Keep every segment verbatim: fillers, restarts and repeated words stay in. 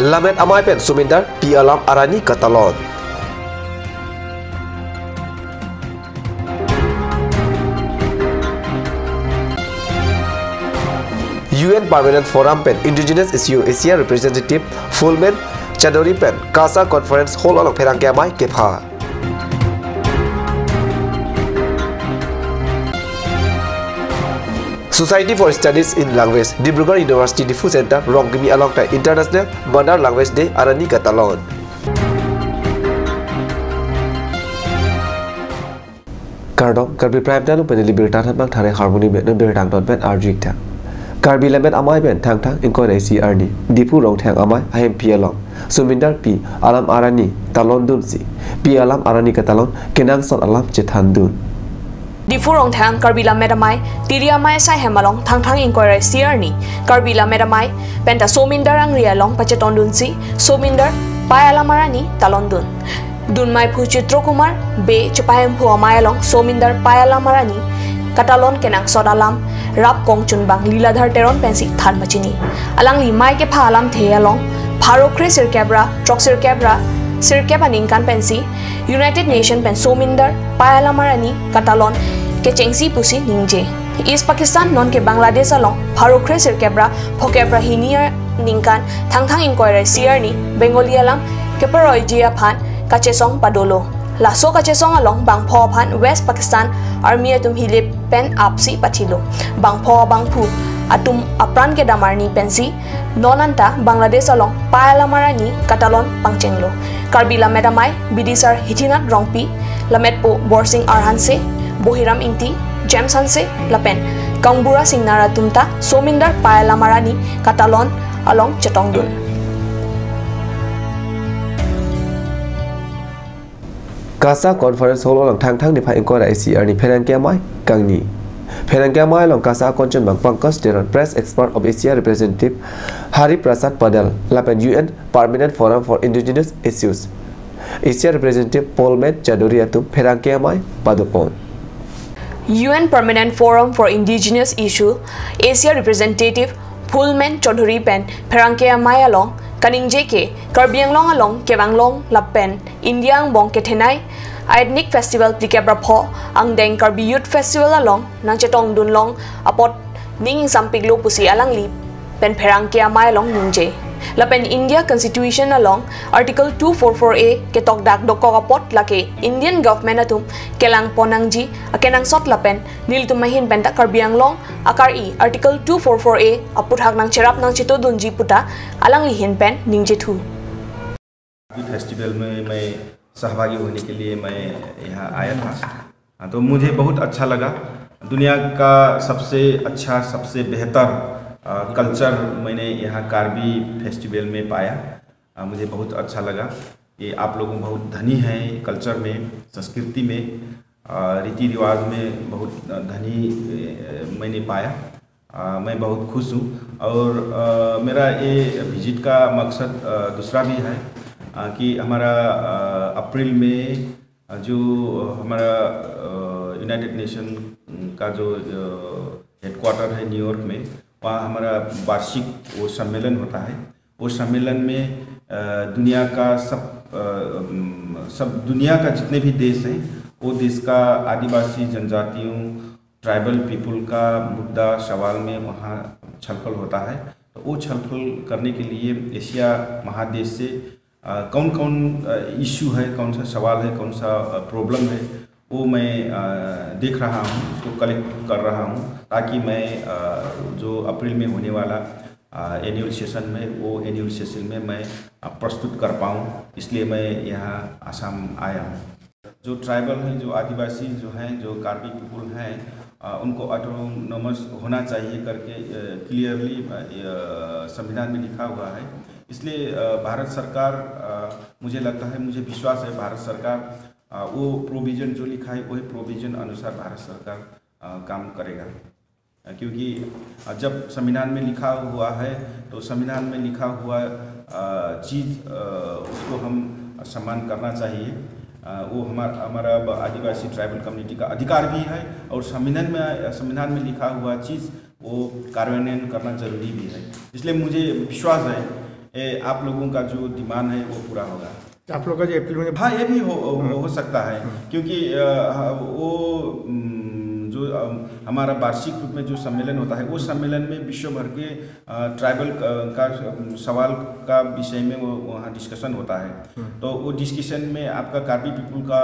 Lammet Amei pen Somindar Pi Alam Arani katalon. U N Permanent Forum pen Indigenous Issue Asia Representative Phulmen Chowdhury pen KASA Conference Hall along pherangke amei kepha. Society for Studies in Language, Dibrugarh University Diphu Center, Rongkimi along ta International Mother Language Day arani katalon. Kardom, Karbi Prime Time pen ili birta thanbang thare harmoni me non birta ton pen arju ik tha. Karbi Lammet Amei pen Thangthang ingkoi ra isi arni Diphu Rongthang Amei ahempi along Somindar Pi Alam Arani talon dunsi, Pi Alam Arani katalon kenangsot alam chethan dun. Diphu Rongthang Karbi Lammet Amei Tiri Amei asai hem along Thangthang ingkoi ra isi arni Karbi Lammet Amei penta Somindar angri along pachetong dunsi Somindar Pai Alam Arani talon dun. Dunmei phu Chitro Kumar Bey chepahemphu amei along Somindar Pai Alam Arani katalon kenangsot alam rap kongchunbang Liladhar Teron pensi than pachini. Alangli mei kepha alamthe along pharo kre sirkep ra throksirkep ra sirkep aningkan pensi United Nation pen Somindar Pai Alam Arani katalon kechengsi pusi ningje. East Pakistan nonke Bangladesh along pharo kre sirkep ra phokep ra hini aningkan Thangthang ingkoi ra isi arni Bengali alam keparoiji aphan kachesong padolo. Laso kachesong along bangpho aphan West Pakistan Army atum hilip pen apsi pathilo. Bangpho bangphu atum apran kedam arni pensi non anta Bangladesh along Pai Alam Arani katalon pangchenglo. Karbi Lammet Amei bidisar Hithinath Rongpi, Lammetpo Borsing R Hanse, Bohiram Ingti, James Hanse lapen Kangbura Singnar atum ta Somindar Pai Alam Arani katalon along chetong dun. KASA Conference Hall along Thangthang niphai ingkoi ra isi arni pherangke amei kangni. Pherangke amei along KASA akongchunbang Pankaj Teron, Press Expert of Asia Representative Hari Prasad Padal lapen U N Permanent Forum for Indigenous Issues Asia Representative Phulmen Chowdhury atum pherangke amei padopon. U N Permanent Forum for Indigenous Issue Asia Representative Phulmen Chowdhury pen pherangke amei along kaningje ke Karbi Anglong along kevang long lapen India angbong kethenei Ethnic Festival phlikep ra pho angdeng Karbi Youth Festival along nangchetong dun long apot ning sampiklo pusi alangli pen pherangke amei along ningje. Lapen India Constitution along Article two four four A ketokdak dokok apot lake Indian government atum kelang pon nangji akenangsot lapen nelitum ahin penta Karbi Anglong akari Article two four four A aputhak nangcherap nangchito dunji puta alangli hin pen ningje thu. Festival में मैं सहभागी होने के लिए मैं यहाँ आया था। हाँ, तो मुझे बहुत अच्छा लगा। दुनिया का सबसे अच्छा, सबसे बेहतर कल्चर मैंने यहाँ कार्बी फेस्टिवल में पाया। मुझे बहुत अच्छा लगा कि आप लोगों बहुत धनी हैं कल्चर में, संस्कृति में, रीति रिवाज में बहुत धनी मैंने पाया। मैं बहुत खुश हूँ। और मेरा ये विजिट का मकसद दूसरा भी है कि हमारा अप्रैल में जो हमारा यूनाइटेड नेशन का जो हेडक्वार्टर है न्यूयॉर्क में, वहाँ हमारा वार्षिक वो सम्मेलन होता है। वो सम्मेलन में दुनिया का सब सब दुनिया का जितने भी देश हैं, वो देश का आदिवासी जनजातियों, ट्राइबल पीपल का मुद्दा सवाल में वहाँ छलफल होता है। तो वो छलफल करने के लिए एशिया महादेश से कौन कौन इशू है, कौन सा सवाल है, कौन सा प्रॉब्लम है, वो मैं देख रहा हूँ, उसको कलेक्ट कर रहा हूँ, ताकि मैं जो अप्रैल में होने वाला एनुअल सेशन में, वो एनुअल सेशन में मैं प्रस्तुत कर पाऊँ। इसलिए मैं यहाँ आसाम आया हूँ। जो ट्राइबल हैं, जो आदिवासी जो हैं, जो कार्बी पीपल हैं, उनको ऑटोनोमस होना चाहिए करके क्लियरली संविधान में लिखा हुआ है। इसलिए भारत सरकार, मुझे लगता है, मुझे विश्वास है, भारत सरकार वो प्रोविजन जो लिखा है, वही प्रोविजन अनुसार भारत सरकार काम करेगा। क्योंकि जब संविधान में लिखा हुआ है, तो संविधान में लिखा हुआ चीज़, उसको हम सम्मान करना चाहिए। वो हमारा हमारा आदिवासी ट्राइबल कम्युनिटी का अधिकार भी है, और संविधान में संविधान में लिखा हुआ चीज़ वो कार्यान्वयन करना जरूरी भी है। इसलिए मुझे विश्वास है ए, आप लोगों का जो डिमांड है वो पूरा होगा। आप लोग का जो अपील में हाँ, ये भी हो, हो, हो सकता है, क्योंकि अ, वो उम, जो अम, हमारा वार्षिक रूप में जो सम्मेलन होता है, वो सम्मेलन में विश्व भर के ट्राइबल का, का सवाल का विषय में वो वहाँ डिस्कशन होता है। तो वो डिस्कशन में आपका कार्बी पीपुल का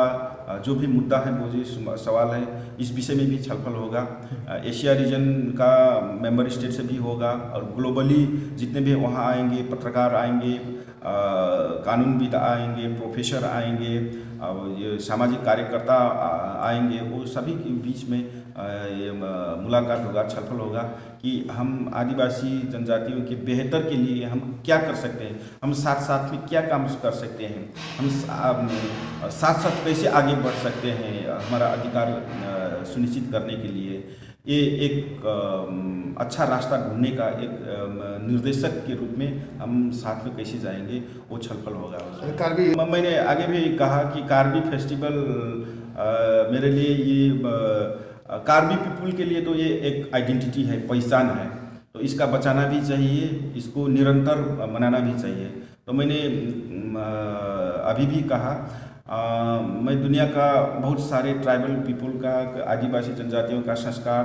अ, जो भी मुद्दा है, वो जो सम- सवाल है, इस विषय में भी छलफल होगा। अ, एशिया रीजन का मेंबर स्टेट से भी होगा और ग्लोबली जितने भी वहाँ आएंगे, पत्रकार आएंगे, अ, कानूनविद आएंगे, प्रोफेसर आएंगे, और ये सामाजिक कार्यकर्ता आ- आएंगे, वो सभी के बीच में अ, ये म- मुलाकात होगा, छलफल होगा कि हम आदिवासी जनजातियों के बेहतर के लिए हम क्या कर सकते हैं, हम साथ साथ में क्या काम कर सकते हैं, हम सा- अम, साथ साथ कैसे आगे बढ़ सकते हैं हमारा अधिकार अ, सुनिश्चित करने के लिए। ये एक अम, अच्छा रास्ता ढूंढने का एक अम, निर्देशक के रूप में हम साथ में कैसे जाएंगे, वो छलफल होगा उसमें। कार्बी म- मैंने आगे भी कहा कि कार्बी फेस्टिवल अ, मेरे लिए ये अ, कार्बी पीपुल के लिए तो ये एक आइडेंटिटी है, पहचान है, तो इसका बचाना भी चाहिए, इसको निरंतर मनाना भी चाहिए। तो मैंने अम, अ, अभी भी कहा, अ, मैं दुनिया का बहुत सारे ट्राइबल पीपुल का, आदिवासी जनजातियों का संस्कार,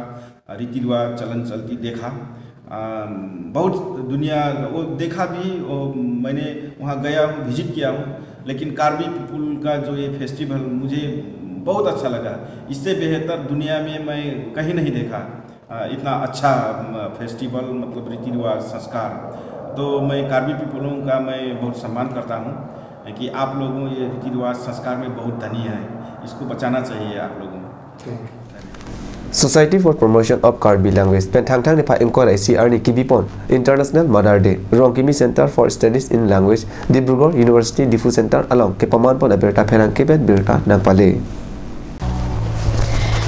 रीति रिवाज, चलन चलती देखा। अम, बहुत दुनिया वो देखा भी, वो मैंने वहाँ गया हूँ, विजिट किया हूँ, लेकिन कार्बी पीपुल का जो ये फेस्टिवल मुझे बहुत अच्छा लगा। इससे बेहतर दुनिया में मैं कहीं नहीं देखा। अ, इतना अच्छा अम, फेस्टिवल, मतलब रीति रिवाज, संस्कार। तो मैं कार्बी पीपुलों का मैं बहुत सम्मान करता हूँ कि आप लोगों ये रीति रिवाज संस्कार में बहुत धनी है, इसको बचाना चाहिए आप लोगों। Society for Promotion of Karbi Language pen Thangthang niphai ingkoi ra isi arni kebipon International Mother Day, Rongkimi Center for Studies in Language, Dibrugarh University Diphu Center along kepamanpon abirta pherangke pen birta nangpale.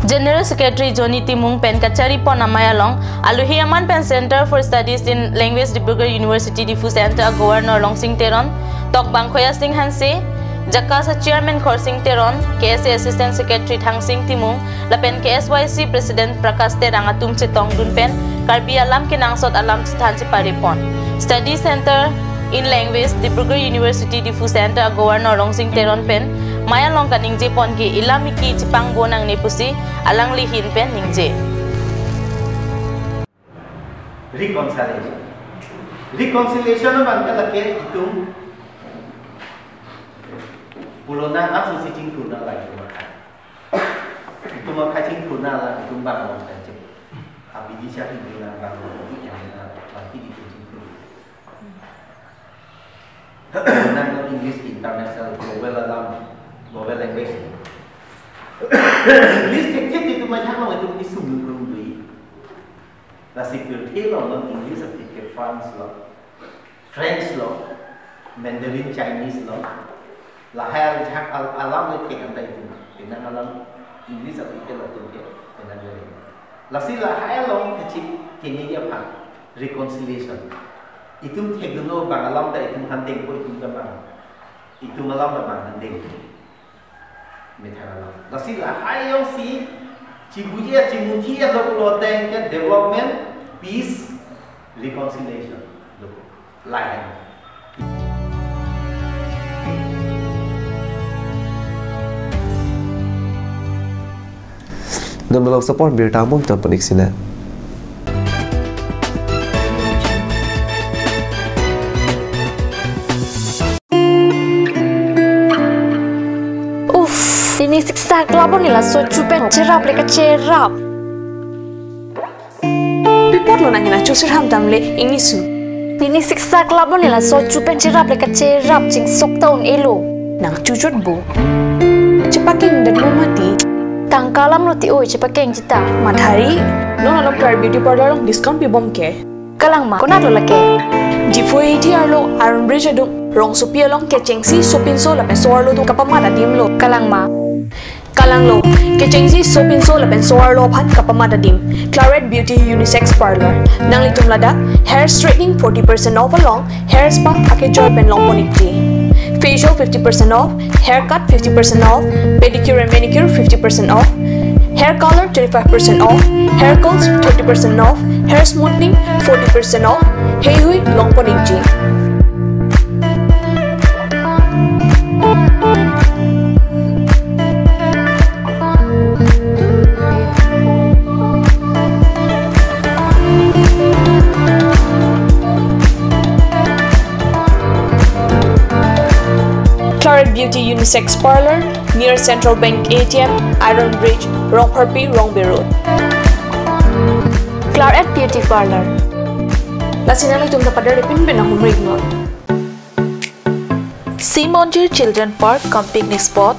General Secretary Johnny Timung pen kacharipon amei along alohi aman pen Center for Studies in Language, Dibrugarh University Diphu Center a Governor Longsing Teron, Tokbang Khoya Sing Hanse, JACAS a Chairman Khorsing Teron, K S A Assistant Secretary Thangsing Timung, lapen K S Y C President Prakash Terang atum chetongdun pen Karbi alam kenangsot alam chethan cheparipon. Study Center in Language, Dibrugarh University Diphu Center a Governor Longsing Teron pen mei along kaningjepon ke ilam iki chepangbo nangne pusi alangli ahin pen ningje. Reconciliation. Reconciliation abang ke lake itum purona aso si chingthurna lake itum akai. Itum akai chingthurna la itum bang along kan ching. Abidi cha chingthurna bang along di kan na laki di chingthur. Nang English international global alam, global language. English thekthe itum ajak along itum isum nung dui. Lasi pirthe along non English atheke France lo, French lo, Mandarin Chinese lo, lahai ajak al- alam le thek anta itum. Penang alam English atheke latum ke penang le. Lasi lahai along kachik kini dia pha reconciliation. Itum thekdunlo bang alam ta itum handeng ko itum ta bang. Itum alam ta bang handeng. Methang alam. Lasi lahai along si chibuji chimuthi along lo teng ke development, peace, reconciliation. Lo. Lahai. Dum belok support birta mung ton panik sina. Uff, pini siksak labon nila so chupen cherap le kacherap. Pipot lo nang hina chusir ham tam le ingni su. Pini siksak labon nila so chupen cherap le kacherap chingsok ta un-elo. Nang chuchot bo. Chepakeng det lo mati. Tangka alam lo ti oi chepakeng chita. Mathari. Non along Karbi beauty parlor along discount pibom ke. Kalang ma, konat lo lake? Diphu A T arlo, Iron Bridge adung, rongsopi along kechengsi sopinso lapen so-arlo atum kapamat adim lo. Kalang ma? Kalang lo, kechengsi sopinso lapen so-arlo aphan kapamat adim. Claret Beauty Unisex Parlor. Nanglitum ladak hair straightening forty percent off along hair spa akejoi pen longpon ikji. Facial fifty percent off, haircut fifty percent off, pedicure and manicure fifty percent off, hair color twenty-five percent off, hair curls thirty percent off, hair smoothing forty percent off, heihui longpon ikji. Beauty Unisex Parlor near Central Bank A T M, Iron Bridge, Rongpharpi, Rongbe Road. Claret Beauty Parlor. Lasi nanglitum ta pader pinpin ahumri non. Sri Monjir Children Park cum picnic spot.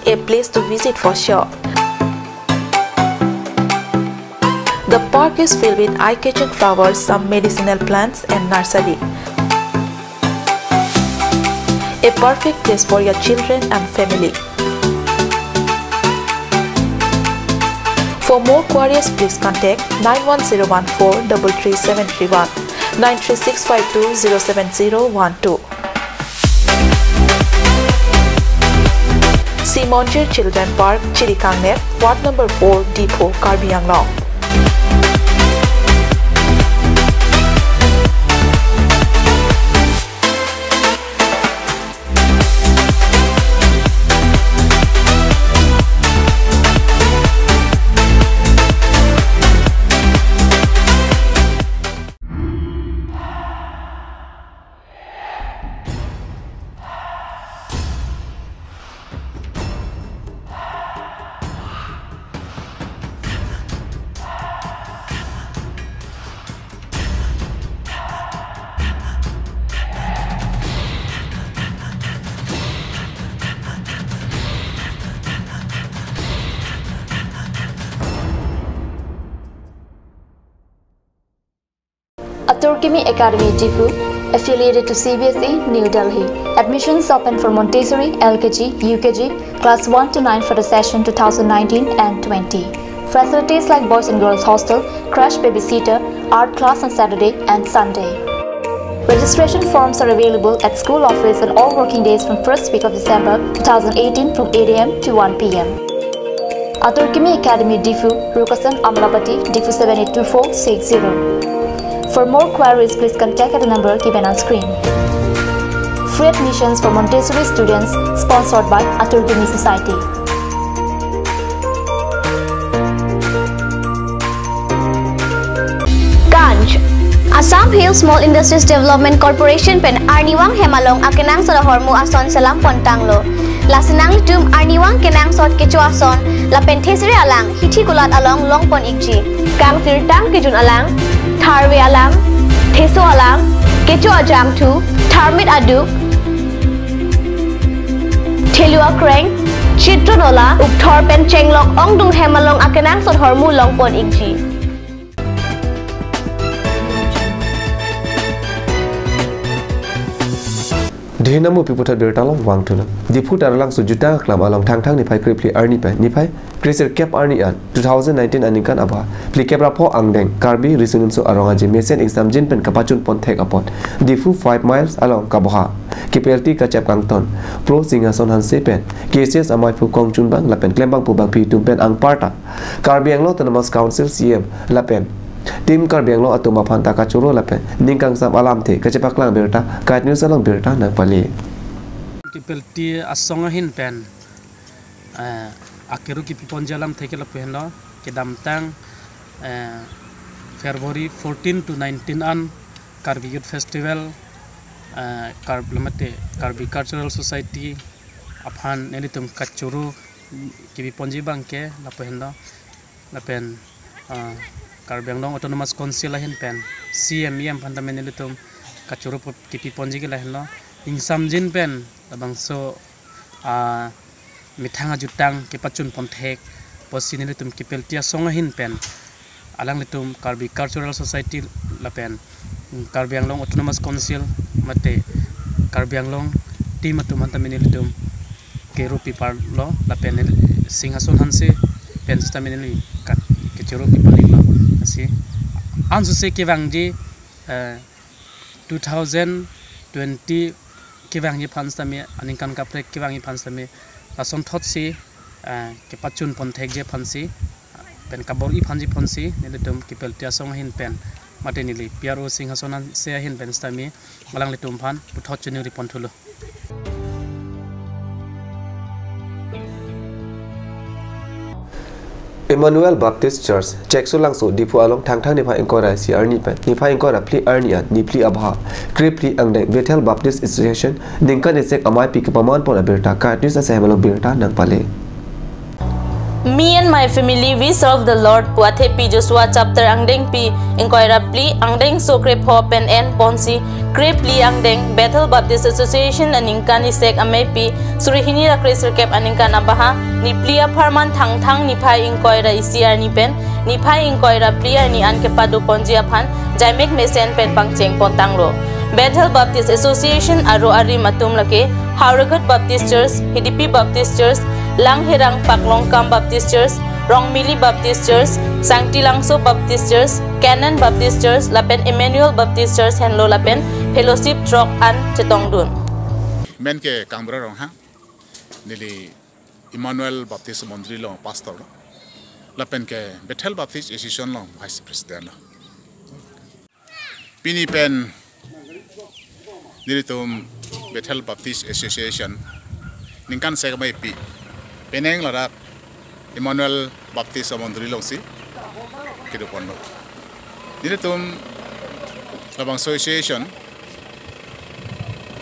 A place to visit for sure. The park is filled with eye-catching flowers, some medicinal plants and nursery. A perfect place for your children and family. For more queries, please contact nine one zero one four double three seven three one, nine three six five two zero seven zero one two. Sri Monjir Children Park, Chirikangnet, Ward number four, Diphu, Karbi Anglong. Atur Kimi Academy Diphu, affiliated to C B S E, New Delhi. Admissions open for Montessori, L K G, U K G, class one to nine for the session two thousand nineteen and twenty. Facilities like boys and girls hostel, crash babysitter, art class on Saturday and Sunday. Registration forms are available at school office on all working days from first week of December two thousand eighteen from eight A M to one P M. Atur Kimi Academy Diphu, Rukasan Amlapati, Diphu seven eight two four six zero. For more queries, please contact at the number given on screen. Free admissions for Montessori students, sponsored by Atur Kimi Society. Ganj. Assam Hill Small Industries Development Corporation pen arnivang hem along akenangsot ahormu ason selam pontanglo. Lasi nanglitum arnivang kenangsot kecho ason lapen thesere alang hithi kulat along longpon ikji. Kangsirtang kejun alang, tharve alang, theso alang, kecho ajangthu, tharmit aduk, thelu akreng, chitro nola, ukthor pen chenglok ongdung hem along akenangsot ahormu longpon ikji. Dihinamu piputhot birta along vangthulo. Diphu Taralangso jutang aklam along Thangthang niphai krephli arni pen niphai kresirkep arni an two thousand nineteen aningkan aba phlikep ra pho angdeng Karbi Riso Nimso Arong Aje mesen ingsamjin pen kapachun ponthek apot Diphu five miles along kaboha kepelti kachep kangton Pro Singhason Hanse pen K C S amaiphu kongchunbang lapen klembangpo bangpi atum pen anparta Karbi Anglong Autonomous Council C E M lapen Team Karbi Anglong atum aphan ta kachoro lapen ning kangsam alamthe kachepaklang birta Kite News along birta nangpale. Kepelti asong ahin pen, eh, akeru kipiponji alamthe ke lapu henlo, kedamtang, eh, February fourteen to nineteen an Karbi Youth Festival, eh, Kar-, lamate Karbi Cultural Society aphan nelitum kachoro kipiponji abang ke lapu henlo. Lapen, ah, Karbi Anglong Autonomous Council ahin pen C M E M aphan tame nelitum kachoro pu-, kipiponji ke lahenlo. Ingsamjin pen labangso, ah, methang ajutang kepachun ponthek apotsi nelitum kepelti asong ahin pen alanglitum Karbi Cultural Society lapen, mm, Karbi Anglong Autonomous Council mate Karbi Anglong team atum aphan tame nelitum keru piparlo lapen neli Singhason Hanse pen sitame neli kat kechoro piparlo. Lasi ansose kevangji, eh, two thousand twenty kevangji aphan sitame aningkan kaprek kevangji aphan sitame lasonthotsi, eh, kepachun ponthekji aphansi pen kabor-i aphanji aphansi nelitum kepelti asong ahin pen mate neli P R O Singhason Hanse ahin pen sitame alanglitum aphan puthot choningri ponthulo. Emmanuel Baptist Church, Cheksolangso, Diphu along Thangthang niphai ingkoi ra isi arni pen niphai ingkoi ra phli arni an niphli abha, krephli angdeng Bethel Baptist Association ningkan isek ameipi kepaman pon abirta KAT News asai hemelo birta nangpale. Me and my family, we serve the Lord pu athepi Joshua chapter angdengpi ingkoi ra phli, angdengso krepho pen en ponsi krephli angdeng Bethel Baptist Association aningkan isek ameipi suri hini ra kresirkep aningkan abaha niphli apharman Thangthang niphai ingkoi ra isi arni pen niphai ingkoi ra phli arni an kepado ponji aphan jaimek mesen pen pangcheng pontanglo. Bethel Baptist Association aro arim atum lake Howraghat Baptist Church, Hidipi Baptist Church, Langherang Paklongkam Baptist Church, Rongmili Baptist Church, Sangtilangso Baptist Church, Canaan Baptist Church lapen Emmanuel Baptist Church henlo lapen fellowship throk an chetongdun. Men ke Kangbura Ronghang, neli Emmanuel Baptist Mondoli along pastor lo. Lapen ke Bethel Baptist Association along vice president lo. Pini pen nelitum Bethel Baptist Association ningkan isek ameipi penang ladak Emmanuel Baptist Mondoli alongsi kedo ponlo. Nelitum labangso association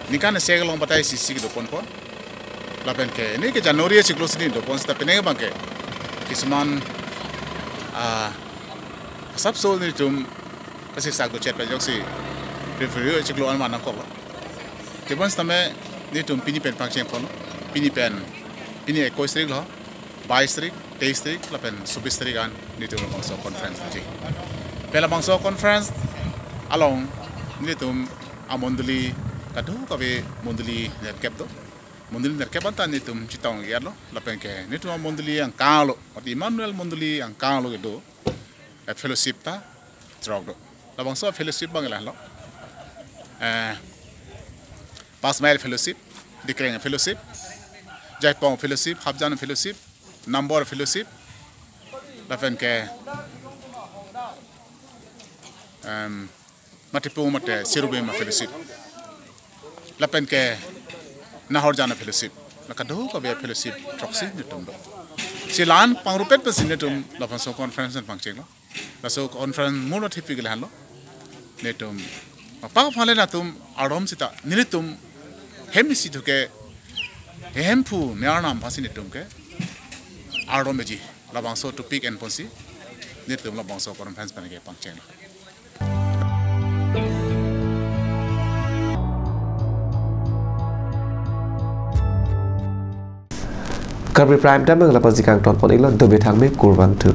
ningkan isek along batai isi isi kedo ponpon. Lapen ke neli ke January achiklo si kedo pon seta penang abang ke kisuman, ah, asapso nelitum kasi sak do chet pajok si February achiklo an manang koklo. Tebon sitame nelitum pini pen pangcheng ponlo. Pini pen, pini ekkois tarik lo, bais tarik, teis tarik lapen sobis tarik an nelitum labangso conference doji. Pen labangso conference along nelitum amondoli kadokave mondoli nerkep do. Mondoli nerkep anta nelitum chetong-iklo. Lapen ke nelitum amondoli angkang lo, mate Emmanuel Mondoli angkang lo kedo, eh, fellowship ta throk do. Labangso fellowship abang lahelo. Eh, Pas Mile Fellowship, Dikreng Fellowship, Jaipong Fellowship, Hapjan Fellowship, Nambor Fellowship, lapen ke, em, Matipung mate Sirubim Fellowship, lapen ke Nahorjan Fellowship, la kadokave fellowship throksi nelitum do. Si la-an pangrupet pensi nelitum labangso conference an pangchenglo. Laso conference mulo athepi ke lahenlo. Nelitum apak aphan le latum ardom seta nelitum hem isi thu ke Hemphu ne Arnam aphansi nelitum ke ardom meji. Labangso topic en ponsi nelitum labangso conference pen ke pangchenglo. Karbi Prime Time nang lapu-an si kangton pon-iklo, dobe thangme, kurvangthu.